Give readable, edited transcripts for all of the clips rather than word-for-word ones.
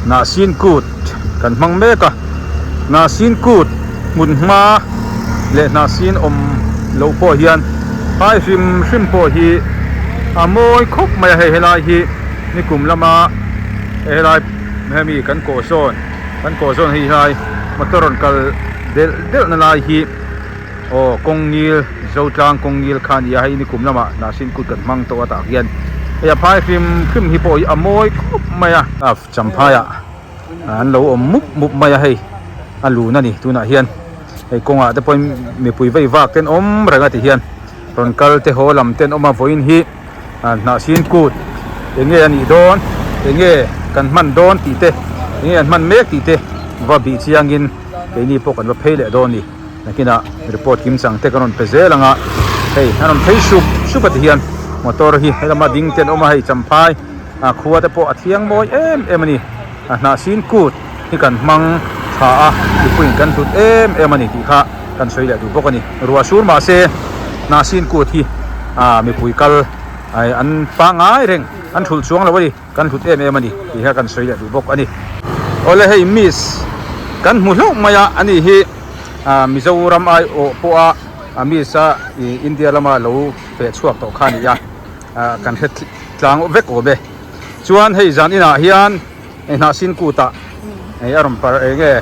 Hnahsin kut kan hmang mek a, Hnahsin kut hmun hma leh Hnahsin awm loh pawh hian phai hrim hrim pawh hi a mawi khawp mai a, hei helai hi nikum lama helai hemi kan kawh zawn kan kawh zawn hi helai motor rawn kal delh delh na lai hi. Aw kawng ngil Zotlang kawng ngil kha a ni a, hei nikum lamah Hnahsin kut kan hmang tawh a tah hian hei a phai hrim hrim hi pawh hi a mawi khawp mai a. Champhaiah an lo awm mup mup mai a hei a lun a ni tunah hian hei kawngah te pawhin mipui vei vak te an awm reng a ti hian rawn kal te haw lam te an awm a vawiin hi Hnahsin kut eng nge a nih dawn eng nge kan hman dawn tih te eng nge an hman mek tih te va bih chiangin keini pawh kan va phei leh dawn a ni. Nakinah report kim chang te kan rawn pe zel ang a, hei an rawn phei sup sup a ti hian motor hi helama ding te an awm a, hei champhai ah khua te pawh a thiang mawi em em a ni, a hnahsin kut hi kan hmang tha a, mipuiin kan hlut em em a ni tih kha kan sawi leh duh bawk a ni, ruah sur mahse hnahsin kut hi ah mipui kal an pangngai reng an thulh chuang lo a ni. Kan hlut em em a ni tih kha kan sawi leh duh bawk a ni. Awle hei miss kan hmu hlauh mai a, ani hi Mizoram aiawh pawha miss a India lama lo feh chhuak tawh kha a ni a, kan hre tlang vek awm e. Chuan hei zan inah hian Hnahsin kutah Hei a rawn par eng nge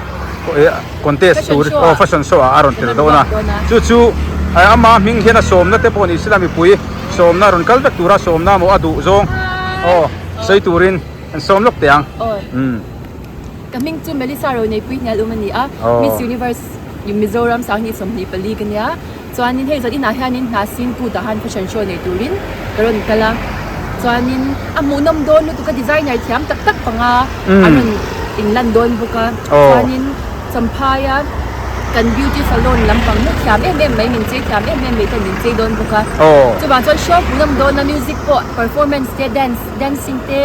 contest tur aw fashion show ah a rawn tel dawn a chu chu ama hming hian a sawmna te pawh ni sela mipui sawmna rawn kal vek tura sawmna maw a duh zawng aw sawi turin an sawm lawk teh ang umm. Ka hming chu Melissa Roneipui hnial um a ni a Miss Universe Mizoram Sanghnih 24 ka nia. Chuanin hei zan inah hianin Hnahsin kutah han fashion show nei turin ka rawn kal a, chuanin a hmuhnawm dawn lutuk a designer thiam tak tak panga an rawn inlan dawn bawk a, chuanin Champhaia kan beauty salon lampang hmu thiam em em mai min chei thiam em em mai ten min chei dawn bawk a, chuvang chuan show hmuhnawm dawn a music pawh performance te dance dancing te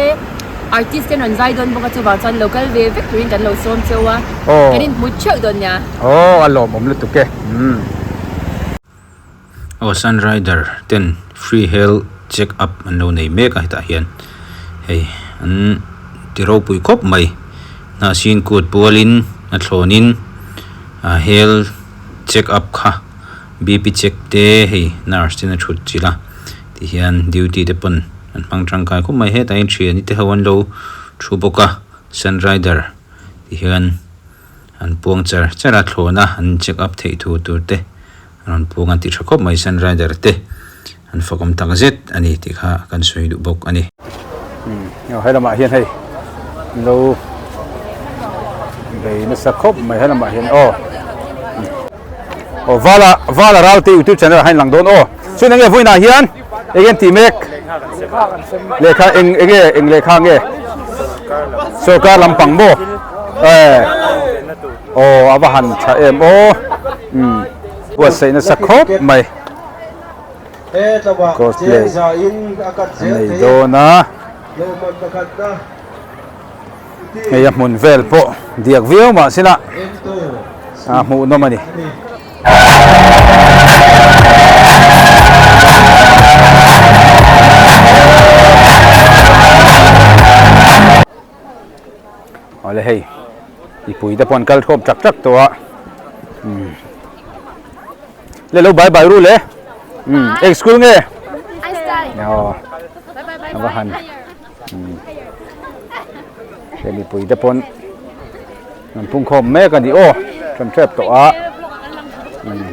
artist te an rawn zai dawn bawk a chuvang chuan lo kal ve vek turin kan lo sawm cheu a, kan inhmu theuh dawn nia. Aw a lawmawm lutuk e. Umm. Aw Sun Rider ten free health check up an lo nei mek a hetah hian hei an ti ropui khawp mai hnahsin kut pualin a thlawnin a health check up kha bp check te hei nurse ten a thut chilh a tihian duty te pawn an hmang tangkai khawp mai hetah hian thiani te ho an lo thu bawk a Sun Rider tihian. An puang char char a, thlawhna an check up theih thu tur te an rawn puang a ti tha khawp mai Sun Rider te an fakawm tak zet a ni tih kha kan sawi duh bawk a ni. Umm he lamah hian hei an lo bei nasa khawp mai he lamah hian aw aw vala vala ralte youtube channel ah hian lang dawn aw chuan enge vawiinah hian eng en tih mek lehkha eng enge eng lehkha nge sorkar lampang maw eh aw a va han tha em aw umm buatsaih nasa khawp mai cosplay a nei dawn a hei a hmun vel pawh diak viau mahsela a hmuhnawm a ni. Awle hei mipui te pawh an kal thawp tak tak tawh a umm le lo bye bye ru le umm eng school nge aw a va han umm he mipui te pawn an pung khawm mek a ni aw ṭan ṭep tawh a umm.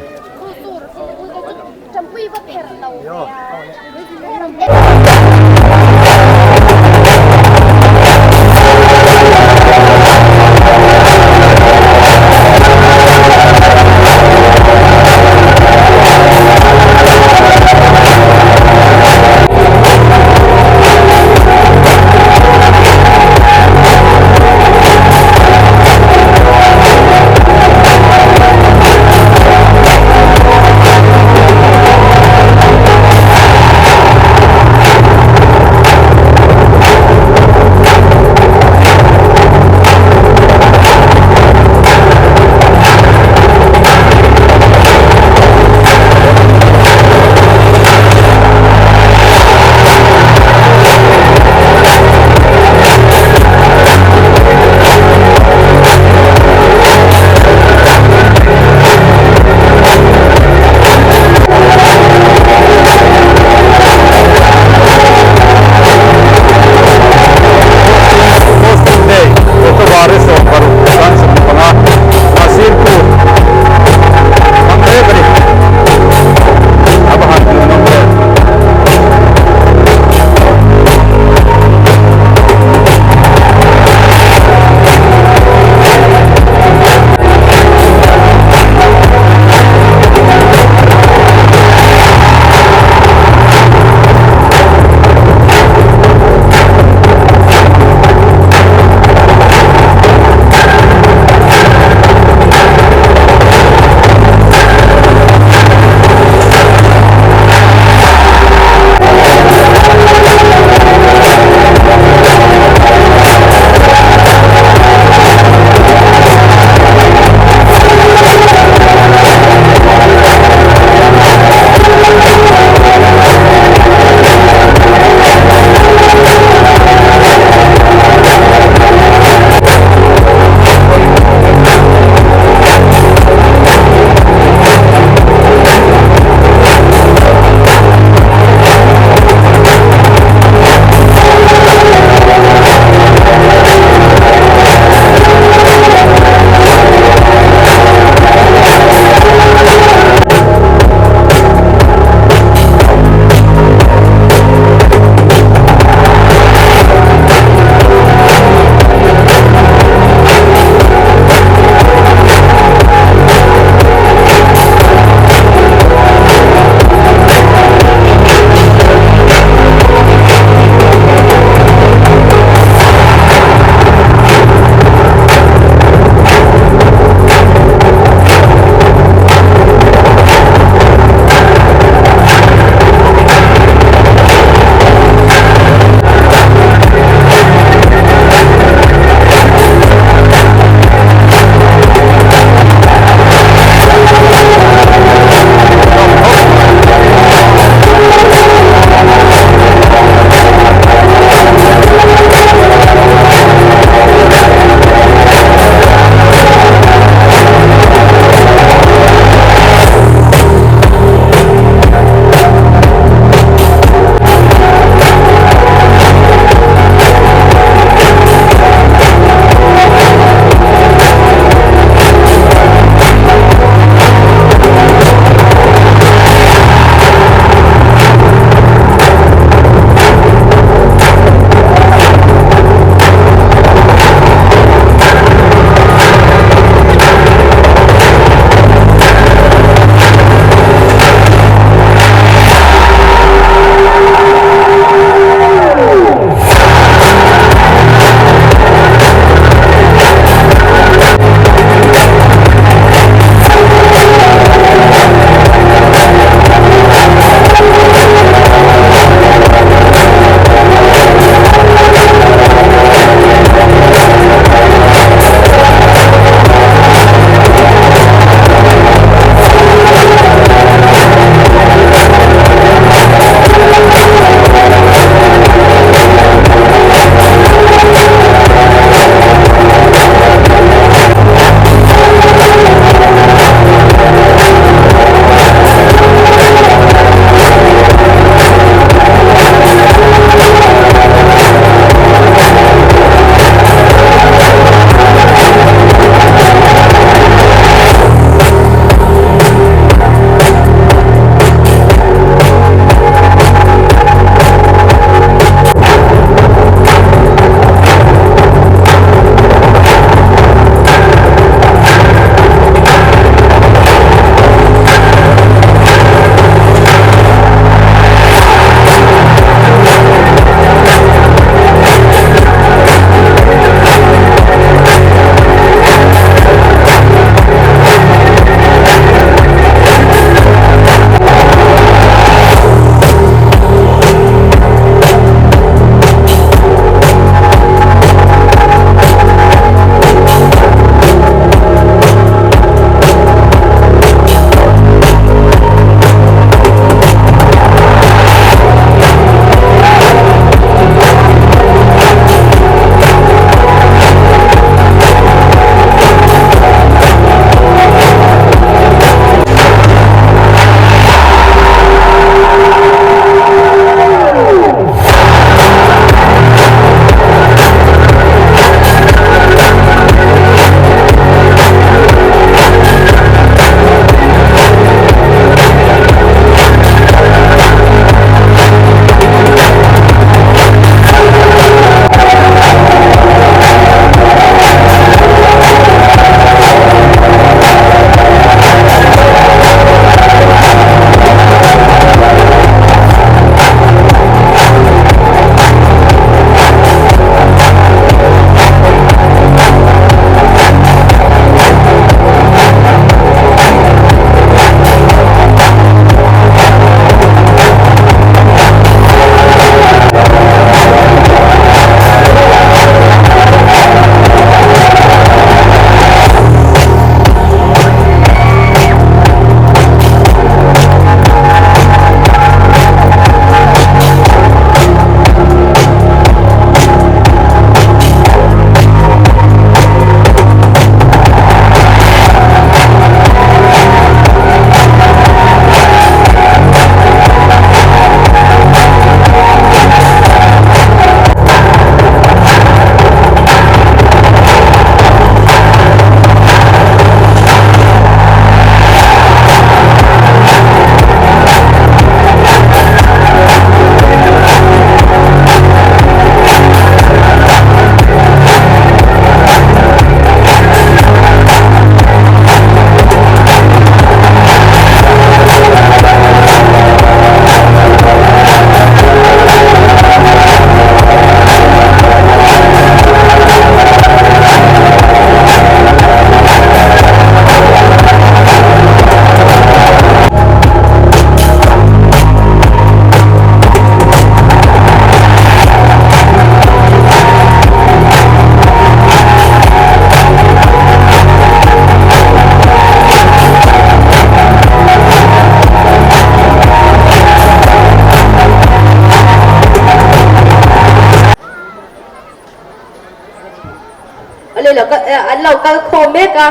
Awle lo kal an lo kal khawm mek a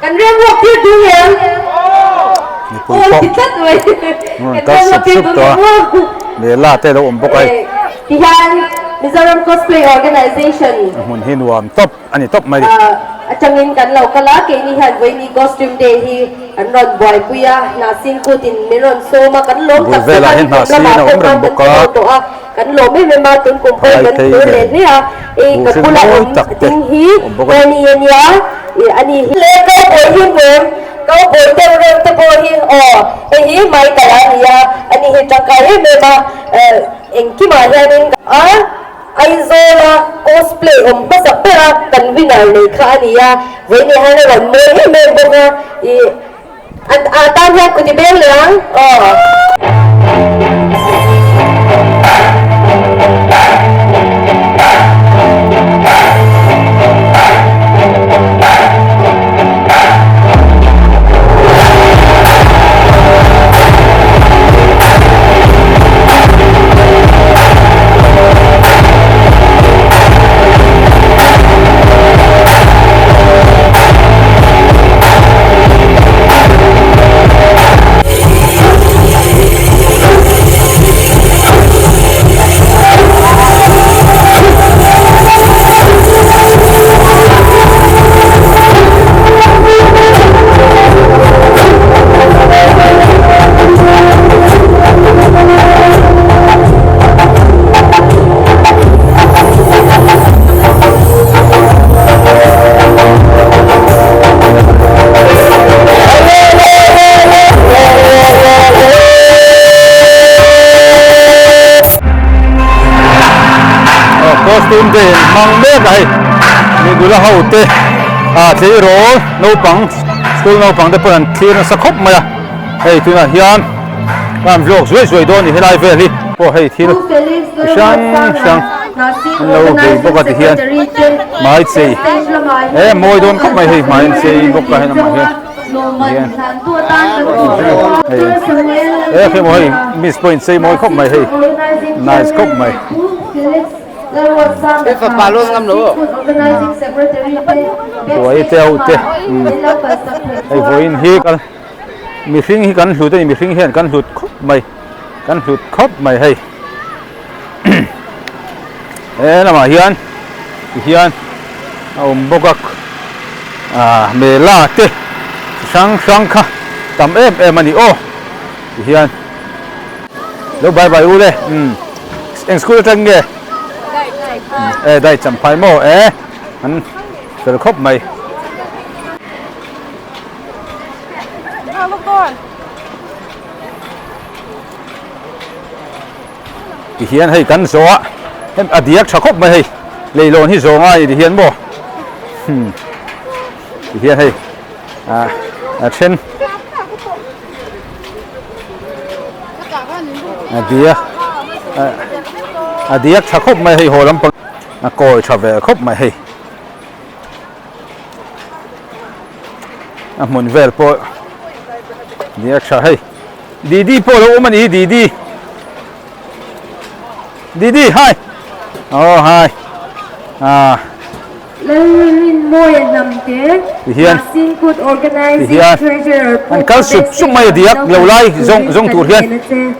kan remruak tir dun em? Mipui pawh ti tlat mai an rawn kal sup sup tawh a Mela te a lo awm bawk a hei. Tihian Mizoram Cosplay Organization A hmun hi nuam tawp a ni tawp mai ni. Atangin kan lo kal a, keini hian vawiini Costume Day hi an rawn buaipui a, Hnahsin kutin min rawn sawm a, kan lawm Bul tak zet velah a, hian nikum Hnahsin lamah a pawh awm reng khan kan bawk a. ti lo tawh a, kan lawm em em a, tun kum pawhin kan Thaithei phur leh nen hle a, hei ka buhhring bula mawi awm tak te ding hi awm bawk a ni. Annie a nia, ih ani hi. Le cowboy hi hmu em? Cowboy deuh reuh te pawh hi aw, hei hi Michael a ni a, ani hi tangkai em em a, engkimah hianin a. Aizawla cosplay awm hmasa bera kan winner nei kha a ni a, vawiin hian a rawn mawi em em bawk a, ih a tan hian kut i beng leh ang aw. Costume te in hmang mek a hei mi nula ho te ah tleirawl naupang school naupang te pawh an thlir nasa khawp mai a hei tunah hian an vlog zuai zuai dawn a ni helai vel hi pawh hei thil chi hrang hrang an lo bei bawk a tihian hmai chei e mawi dawn khawp mai hei hmai an chei bawk a hei lamah hian tihian hei e khi maw hei miss pawh in chei mawi khawp mai hei nice khawp mai. Buai te ho te hei vawiin hi kal mihring hi kan hlut a ni mihring hian kan hlut khawp mai kan hlut khawp mai hei he lamah hian tihian a awm bawk a ah mela te chi hrang hrang kha tam em em a ni aw tihian lo bye bye u le umm eng school atang nge e dai champhai maw e an fel khawp mai. Tihian hei kan zawh a hem a diak tha khawp mai hei leilawn hi zawng a ni tihian maw hmm tihian hei ah a then a diak a diak tha khawp mai hei haw lampang a kawi tha ve khawp mai hei. A hmun vel pawh ni a tha hei Didi pawh lo awm a ni hi Didi Didi hi aw hi ah Lalrinmawia hnamte Tihian Hnahsin Kut Organizing tihian Treasurer an kal sup sup mai a diak lo lai zawng zawng tur hian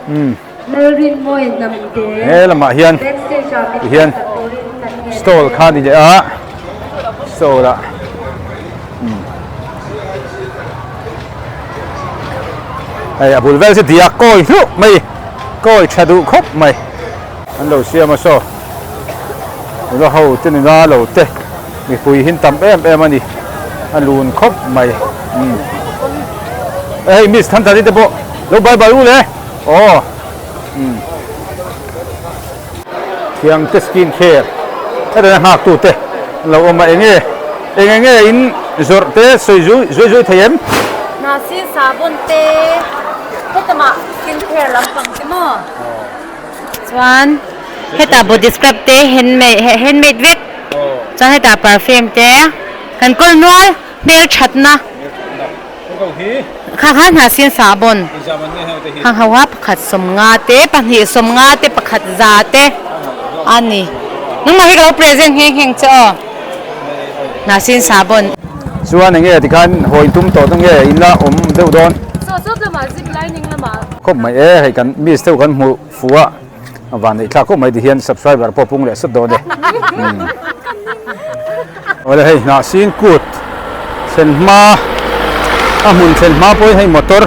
umm Lalrinmawia hnamte he lamah hian backstage ah min tihian hmuhsak turin kan ngen stall che. kha ni leh a stall ah Hei a bul vel chu diak kawi hluh mai kawi tha duh khawp mai an lo siam a saw nula ho te nula lo te mipui hin tam em em a ni a lun khawp mai umm hei miss Thanthari te pawh lo bye bye u le aw umm. Thiang te skin care hetiang a nghak tu te an lo awm a enge eng enge in zawrh te sawi zui zui zui thei em? Hnahsin sabun te hetamah skin care lampang te maw? Chuan hetah body scrub te handmade handmade vek chuan hetah perfume te kan kawl nual hmelthatna. Kha kha hnahsin sahbawn hang ho a pakhat sawmnga te pahnih sawmnga te pakhat za te a ni. Nangmah hi ka lo present nghe nghe ang che aw. Hnahsin sahbawn. Chuan enge tikhan hawi tum tawh dawn nge in la awm deuh dawn. Chaw chawp lamah zip lining lamah. Khawp mai e, hei kan miss deuh kan hmuh fuh a, a van neih thlak khawp mai tihian subscriber pawh pung leh sawt dawn e. Awle hei Hnahsin kut thlen hma a hmun thlen hma pawhin hei motor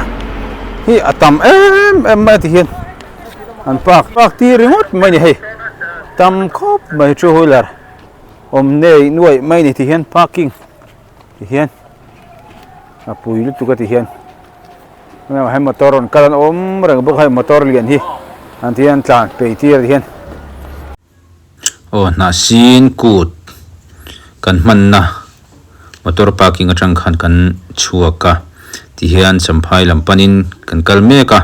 hi a tam em em mai a tihian an park park tir ringawt mai a ni hei tam khawp mai two wheeler awm nei nuaih mai a ni tihian parking tihian a pui lutuk a tihian hei motor rawn kal an awm reng bawk a hei motor lian hi an tihian an tlan phei tir a tihian. Aw hnahsin kut kan hmanna motor parking atang khan kan chhuak a tihian champhai lam panin kan kal mek a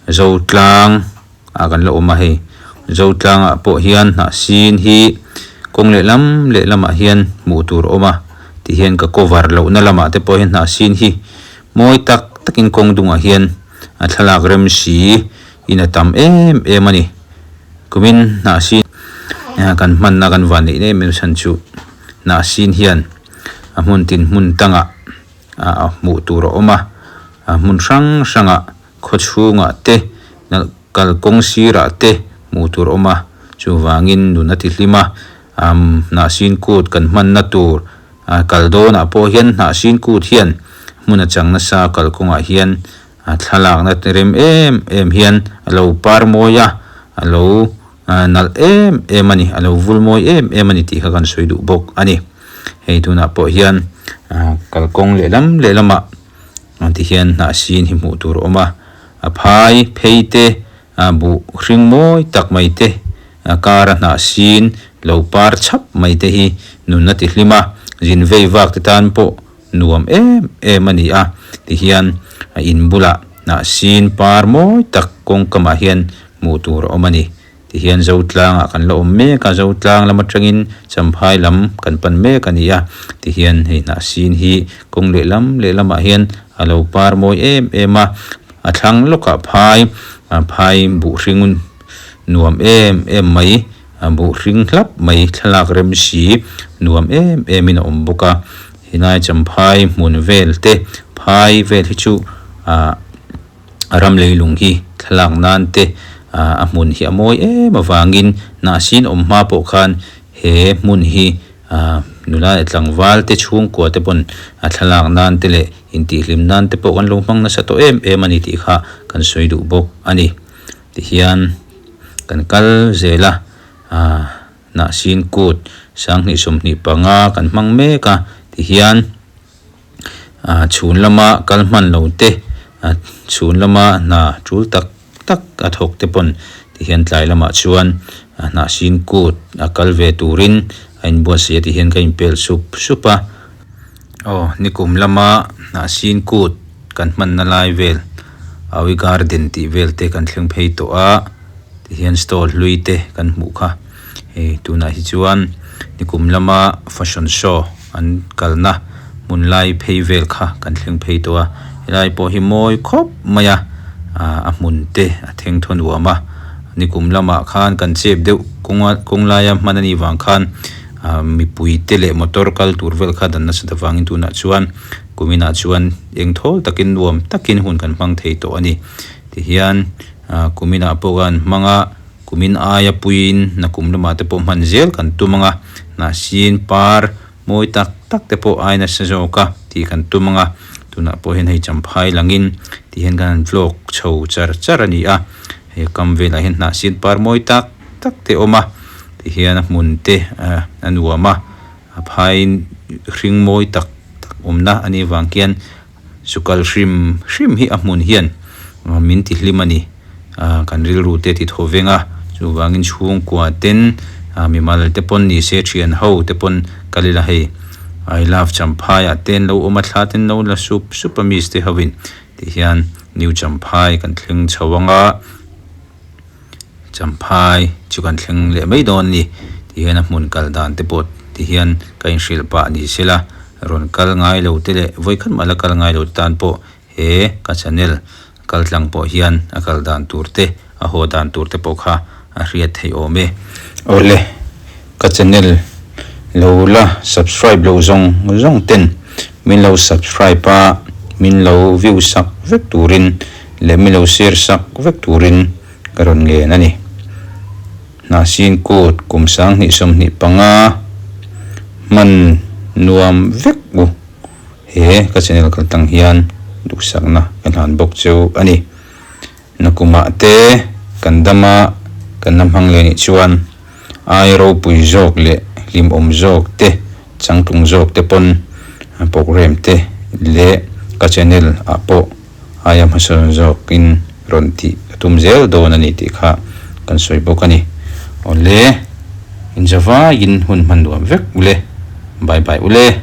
zotlang ah kan la awm a hei zotlang ah pawh hian hnahsin hi kawng lehlam lehlamah hian hmuh tur a awm a tihian ka cover lohna lamah te pawh hian hnahsin hi mawi tak takin kawng dungah hian a thlalak rem si in a tam em em a ni. Kumin hnahsin kan hmanna kan van neih em em chhan chu hnahsin hian a hmun tin hmun tangah a hmuh tur a awm a, a hmun hrang hrangah khaw chhungah te kalkawng sirah te hmuh tur a awm a, chuvangin nun a ti hlim a, hnahsin kut kan hmanna tur kal dawnah pawh hian hnahsin kut hian hmun a chang nasa kalkawngah hian A thlalakna te rem em em hian a lo par mawi a, a lo nalh em em a ni, a lo vul mawi em em a ni tih kha kan sawi duh bawk a ni. Hei tunah pawh hian kalkawng lehlam lehlamah ti hian hnah sin hi hmuh tur a awm a, a phai phei te buh hring mawi tak mai te a kara hnah sin lo par chhap mai te hi nun a ti hlim a, zin vei vak te tan pawh Nuam em em a ni a, tihian a in bulah hnahsin par mawi tak kawngkamah hian hmuh tur a awm a ni. Tihian Zotlangah kan la awm mek a, Zotlang lam atangin Champhai lam kan pan mek a ni a, tihian hei hnahsin hi kawng lehlam lehlamah hian a lo par mawi em em a, a thlang lawkah phai phai buh hring nuam em em mai. A buh hring hlap mai thlalak rem si nuam em em in a awm bawk a, helai champhai hmun vel te phai vel hi chu ah a ram leilung hi thlalak nan te ah a hmun hi a mawi em avangin hnahsin awm hma pawh khan he hmun hi ah nula leh tlangval te chhungkua te pawn a thlalak nan te leh intihhlim nan te pawh kan lo hmang nasa tawh em em a ni tih kha kan sawi duh bawk a ni. Tihian kan kal zel a, aah Hnahsin kut 2025 kan hmang mek a, tihian aah chhun lama kal hman lo te, aah chhun lama hna tul tak tak a thawk te pawn tihian tlai lamah chuan Hnahsin kut a kal ve turin a inbuatsaih a tihian ka inpel sup sup a. Aw nikum lama Hnahsin kut kan hmanna lai vel Awi garden tih vel te kan thleng phei tawh a tihian stall hlui te kan hmuh kha hei tunah hi chuan nikum lama fashion show an kalna hmun lai phei vel kha kan thleng phei tawh a helai pawh hi mawi khawp mai a ah a hmun te a theng thaw nuam a nikum lamah khan kan chep deuh kawnga kawng laia hman a nih vang khan ah mipui te leh motor kal tur vel kha dan nasat avangin tunah chuan Kuminah chuan eng thawl takin nuam takin hun kan hmang thei tawh a ni. Tihian kuminah pawh kan hmang a, kumin aia puiin nakum lamah te pawh hman zel kan tum ang a, hnahsin par mawi tak tak te pawh ai nasa zawk a tih kan tum ang a, tunah pawh hian hei champhai langin tihian kan han vlog chho char char a ni a, hei kam velah hian hnahsin par mawi tak tak te a awm a, tihian a hmun te a nuam a. A phaiin hring mawi tak tak awmna a nih vang khian sukal hrim hrim hi a hmun hian min ti hlim a ni. Kan rilru te ti thaw veng a, chuvangin chhungkua ten mimal te pawn ni se thian ho te pawn kal ila hei I love Champhai ah te an lo awm a, thla te an lo la sup sup a miss te ho in ti hian New Champhai kan thleng chho ang a. Champhai chu kan thleng leh mai dawn a ni ti hian a hmun kal dan te pawh ti hian ka inhrilh pah ni sela rawn kal ngai lo te leh vawikhat mah la kal ngai lo tan pawh he ka channel kal tlang pawh hian a kal dan tur te a haw dan tur te pawh kha a hriat theih awm e. Awle. Ka channel lo la subscribe loh zawng zawng ten min lo subscribe a, min lo view sak vek turin leh min lo share sak vek turin ka rawn ngen a ni. Hnahsin kut kum 2025 hman nuam vek u. He ka channel kal tang hian duhsakna ka hlan bawk chu a ni. Nakumah te kan dama kan la hmang leh nih chuan ai ropui zawk leh hlimawm zawk te changtlung zawk te pawn programme te leh ka channel ah pawh aia hmasawn zawkin rawn tih ka tum zel dawn a ni tih kha kan sawi bawk a ni. Awle, inzavaiin hun hman nuam vek ule. Bye bye ule.